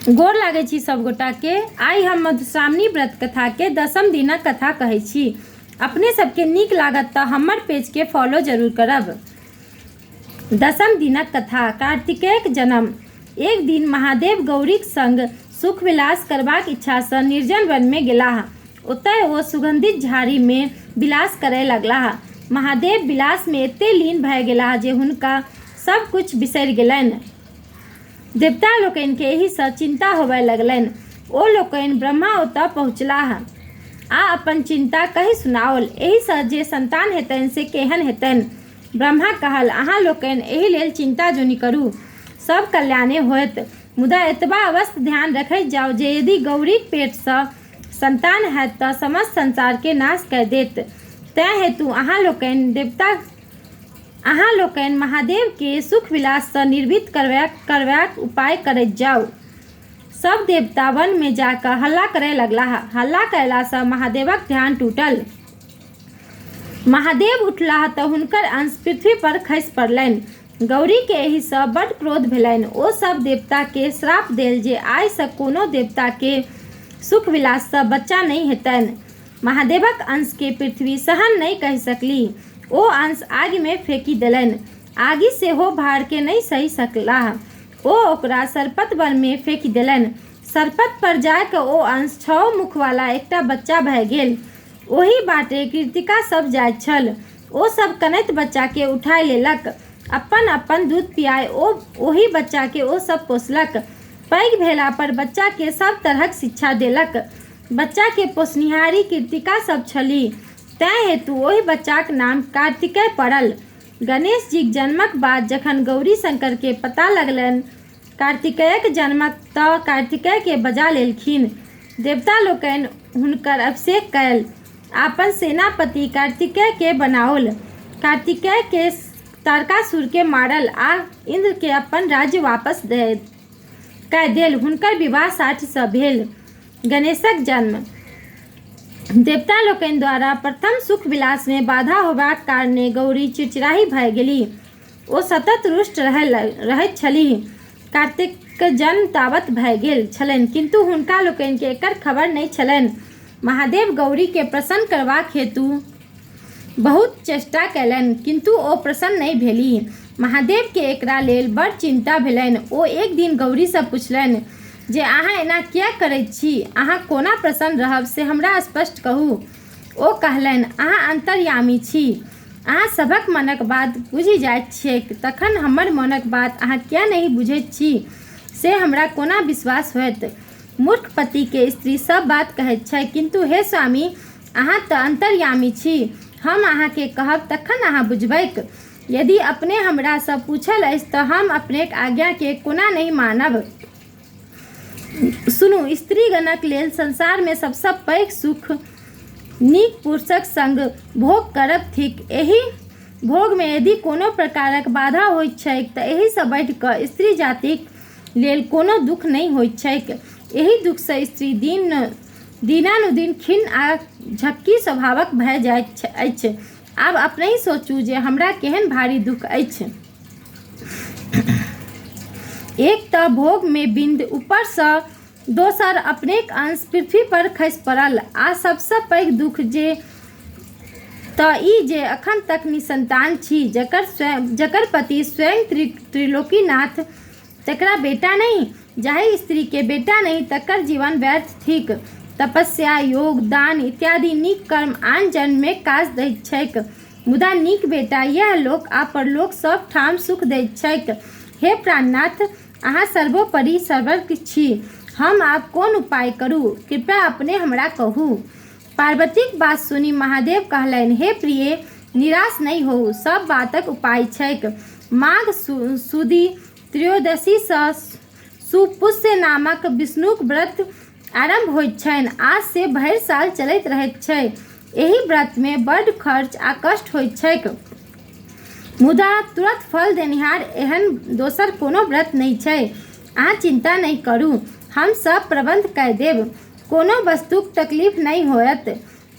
गोर लागै छी सभगोटाके। आइ हम मधुश्रावणी व्रत कथाके दसम दिनक कथा कहै छी। अपने सबके नीक लागत तऽ हमर पेजके फॉलो जरूर करब। दसम दिनक कथा कार्तिकेयक जन्म। एक दिन महादेव गौरीक संग सुख विलास करबाक इच्छासँ निर्जन वनमे गेलाह। ओतय ओ सुगंधित झाड़ीमे विलास करय लगलाह। महादेव विलासमे एते लीन भए गेलाह जे हुनका सभ किछु बिसरि गेलनि। देवता लोकनिकेँ एहिसँ चिन्ता होबय लगलनि। ओ लोकनि ब्रह्मा ओतय पहुँचलाह आ अपन चिन्ता कहि सुनाओल। एहिसँ जे सन्तान हेतनि से केहन हेतनि? ब्रह्मा कहल, अहाँ लोकनि एहि लेल चिन्ता जुनि करू। सभ कल्याणे होयत। मुदा एतबा अवश्य ध्यान रखैत जाउ जे यदि गौरीक पेटसँ सन्तान हैत तँ समस्त संसारकेँ नाश कय देत। तेँ हेतु अहाँ लोकनि देवता अहाँ लोकनि महादेवकेँ सुख-विलाससँ निर्वृत्त करबाक उपाय करैत जाउ। सभ देवता वनमे जा कऽ हल्ला करय लगलाह। हल्ला कयलासँ महादेवक ध्यान टूटल। महादेव उठलाह तँ हुनकर अंश पृथ्वी पर खसि पड़लनि। गौरीकेँ एहिसँ बड्ड क्रोध भेलनि। ओ सभ देवताकेँ श्राप देल जे आइसँ कोनो देवताकेँ सुख-विलाससँ बच्चा नहि हेतनि। महादेवक अंशकेँ पृथ्वी सहन नहि कहि सकलीह। ओ अंश आगिमे फेकि देलनि। आगि सेहो भारकेँ नहि सहि सकलाह। ओ ओकरा सरपत वनमे फेकि देलनि। सरपत पर जा कऽ ओ अंश छओ मुखवला एकटा बच्चा भए गेल। ओही बाटे कृतिका सभ जाइत छल। ओ सभ कनैत बच्चाकेँ उठाय लेलक। अपन-अपन दूध पिआय ओ ओहि बच्चाकेँ ओ सभ पोसलक। पैघ भेला पर बच्चाकेँ सभ तरहक शिक्षा देलक। बच्चाकेँ पोसनिहारि कृतिका सभ छलीह। तेँ हेतु ओहि बच्चाक नाम कार्तिकेय पड़ल। गणेशजीक जन्मक बाद जखन गौरीशंकरकेँ पता लगलनि कार्तिकेयक जन्मक तँ कार्तिकेयकेँ बजा लेलखिन। देवता लोकनि हुनकर अभिषेक कयल आ अपन सेनापति कार्तिकेयकेँ बनाओल। कार्तिकेयकेँ तारकासुरकेँ मारल आ इन्द्रकेँ अपन राज्य वापस कए देल। हुनकर विवाह 60सँ भेल। गणेशक जन्म देवता लोकनि द्वारा प्रथम सुख-विलासमे बाधा होयबाक कारणेँ गौरी चिड़चिड़ाहि भए गेलीह। ओ सतत रुष्ट रहैत छलीह। कार्तिकक जन्म तावत भए गेल छलनि किन्तु हुनका लोकनिकेँ एकर खबर नहि छलनि। महादेव गौरीकेँ प्रसन्न करबाक हेतु बहुत चेष्टा कयलनि किन्तु ओ प्रसन्न नहि भेलीह। महादेवकेँ एकरा लेल बड़ चिन्ता भेलनि। ओ एक दिन गौरीसँ पुछलनि जे अहाँ एना किएक करैत छी? अहाँ कोना प्रसन्न रहब से हमरा स्पष्ट कहू। ओ कहलनि, अहाँ अन्तर्यामी छी। अहाँ सभक मनक बात बूझि जाइत छिऐक तखन हमर मोनक बात अहाँ किएक नहि बुझैत छी से हमरा कोना विश्वास होयत? मूर्ख पतिकेँ स्त्री सभ बात कहैत छैक किन्तु हे स्वामी, अहाँ तँ अन्तर्यामी छी। हम अहाँकेँ कहब तखन अहाँ बुझबैक। यदि अपने हमरासँ पूछल अछि तँ हम अपनेक आज्ञाकेँ कोना नहि मानब? सुनू, स्त्रीगणक लेल संसारमे सबसँ पैघ सुख नीक पुरुषक संग भोग करब थिक। एहि भोगमे यदि कोनो प्रकारक बाधा होइत छैक तँ एहिसँ बढ़ि कऽ स्त्री जातिक लेल कोनो दुःख नहि होइत छैक। एहि दुःखसँ स्त्री दिनानुदिन खिन्न आ झक्की स्वभावक भए जाइत अछि। आब अपनहि सोचू जे हमरा केहन भारी दुःख अछि। एक तँ भोगमे बिन्द, ऊपरसँ दोसर अपनेक अंश पृथ्वी पर खसि पड़ल आ सबसँ पैघ दुःख जे तँ ई जे एखन तक निःसन्तान छी। जकर पति स्वयं त्रिलोकीनाथ तकरा बेटा नहि? जाहि स्त्रीकेँ बेटा नहि तकर जीवन व्यर्थ थिक। तपस्या, योग, दान इत्यादि नीक कर्म आन जन्ममे काज दैत छैक मुदा नीक बेटा इएह लोक आ परलोक सभ ठाम सुख दैत छैक। हे प्राणनाथ! अहाँ सर्वोपरि सर्वज्ञ छी। हम आब कोन उपाय करू? कृपया अपने हमरा कहू। पार्वतीक बात सुनि महादेव कहलनि, हे प्रिये! निराश नहि होउ। सभ बातक उपाय छैक। माघ सुदि त्रयोदशीसँ सुपुष्य नामक विष्णुक व्रत आरम्भ होइत छनि आ से भरि साल चलैत रहैत छै। एहि व्रतमे बड्ड खर्च आ कष्ट होइत छैक। मुदा तुरत फल देनिहार एहन दोसर कोनो व्रत नहि छै। अहाँ चिन्ता नहि करू। हम सभ प्रबन्ध कए देब। कोनो वस्तुक तकलीफ नहि होयत।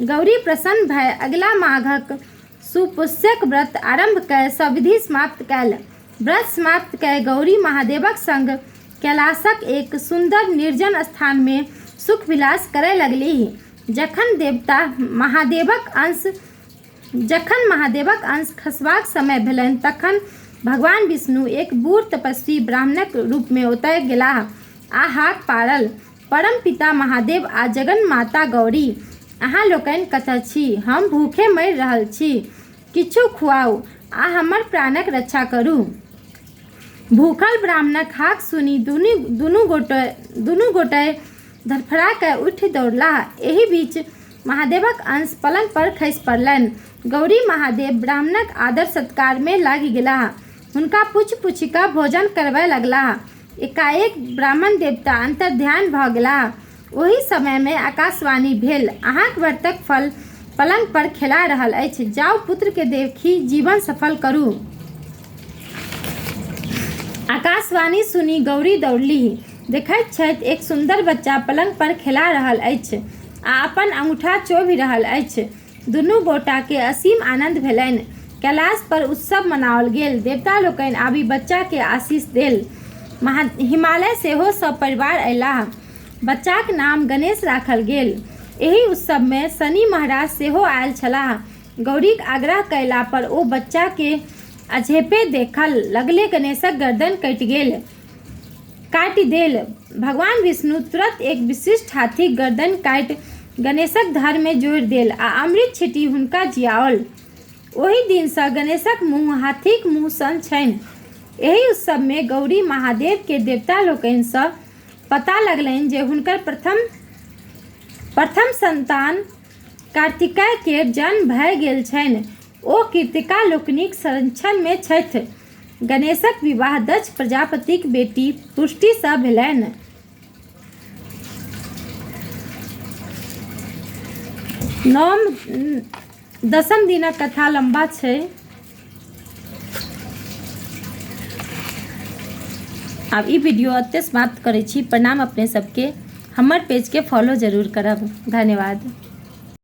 गौरी प्रसन्न भए अगिला माघक सुपुष्यक व्रत आरम्भ कए सविधि समाप्त कएल। व्रत समाप्त कए गौरी महादेवक संग कैलाशक एक सुन्दर निर्जन स्थान मे सुख-विलास करय लगलीह। जखन देवता महादेवक अंश जखन महादेवक अंश खसबाक समय भेलनि तखन भगवान विष्णु एक बूढ़ तपस्वी ब्राह्मणक रूप मे ओतय गेलाह आ हाक पाड़ल, परमपिता महादेव आ जगन्माता गौरी! अहाँ लोकनि कतय छी? हम भूखे मरि रहल छी। किछु खुआउ आ हमर प्राणक रक्षा करू। भूखल ब्राह्मणक हाक सुनि दुनू गोटय धड़फड़ा कए उठि दौड़लाह। एहि बीच महादेवक अंश पलंग पर खसि पड़लनि। गौरी महादेव ब्राह्मणक आदर-सत्कार मे लागि गेलाह। हुनका पूछि-पूछि क भोजन करबय लगलाह। एकाएक ब्राह्मण देवता अन्तर्ध्यान भ गेलाह। ओही समय मे आकाशवाणी भेल, अहाँक व्रतक फल पलंग पर खेला रहल अछि। जाउ, पुत्र केँ देखि जीवन सफल करू। आकाशवाणी सुनि गौरी दौड़लीह। देखैत छथि, एक सुन्दर बच्चा पलंग पर खेला रहल अछि आ अपन अंगूठा चोभि रहल अछि। दुनू गोटा केँ असीम आनन्द भेलनि। कैलाश पर उत्सव मनाओल गेल। देवता लोकनि आबि बच्चा केँ आशीष देल। हिमालय सेहो सपरिवार अयलाह। बच्चाक नाम गणेश राखल गेल। एहि उत्सव मे शनि महाराज सेहो आयल छलाह। गौरीक आग्रह कयला पर ओ बच्चा केँ अझेपे देखल। लगले गणेशक गर्दन कटि गेल। काटि देल। भगवान विष्णु तुरत एक विशिष्ट हाथीक गर्दनि काटि गणेशक धड़ मे जोड़ि देल आ अमृत छीटि हुनका जिआओल। ओहि दिन सँ गणेशक मुँह हाथीक मुँह सन छनि। एहि उत्सव मे गौरी महादेव केँ देवता लोकनि सँ पता लगलनि जे हुनकर प्रथम संतान कार्तिकेय केर जन्म भए गेल छनि। ओ कृत्तिका लोकनिक संरक्षण मे छथि। गणेशक विवाह दक्ष प्रजापतिक बेटी पुष्टि सँ भेलनि। नौम दसम दिनक कथा लम्बा छै। आब ई वीडियो एतय समाप्त करै छी। प्रणाम अपने सबके। हमर पेजके फॉलो जरूर करब। धन्यवाद।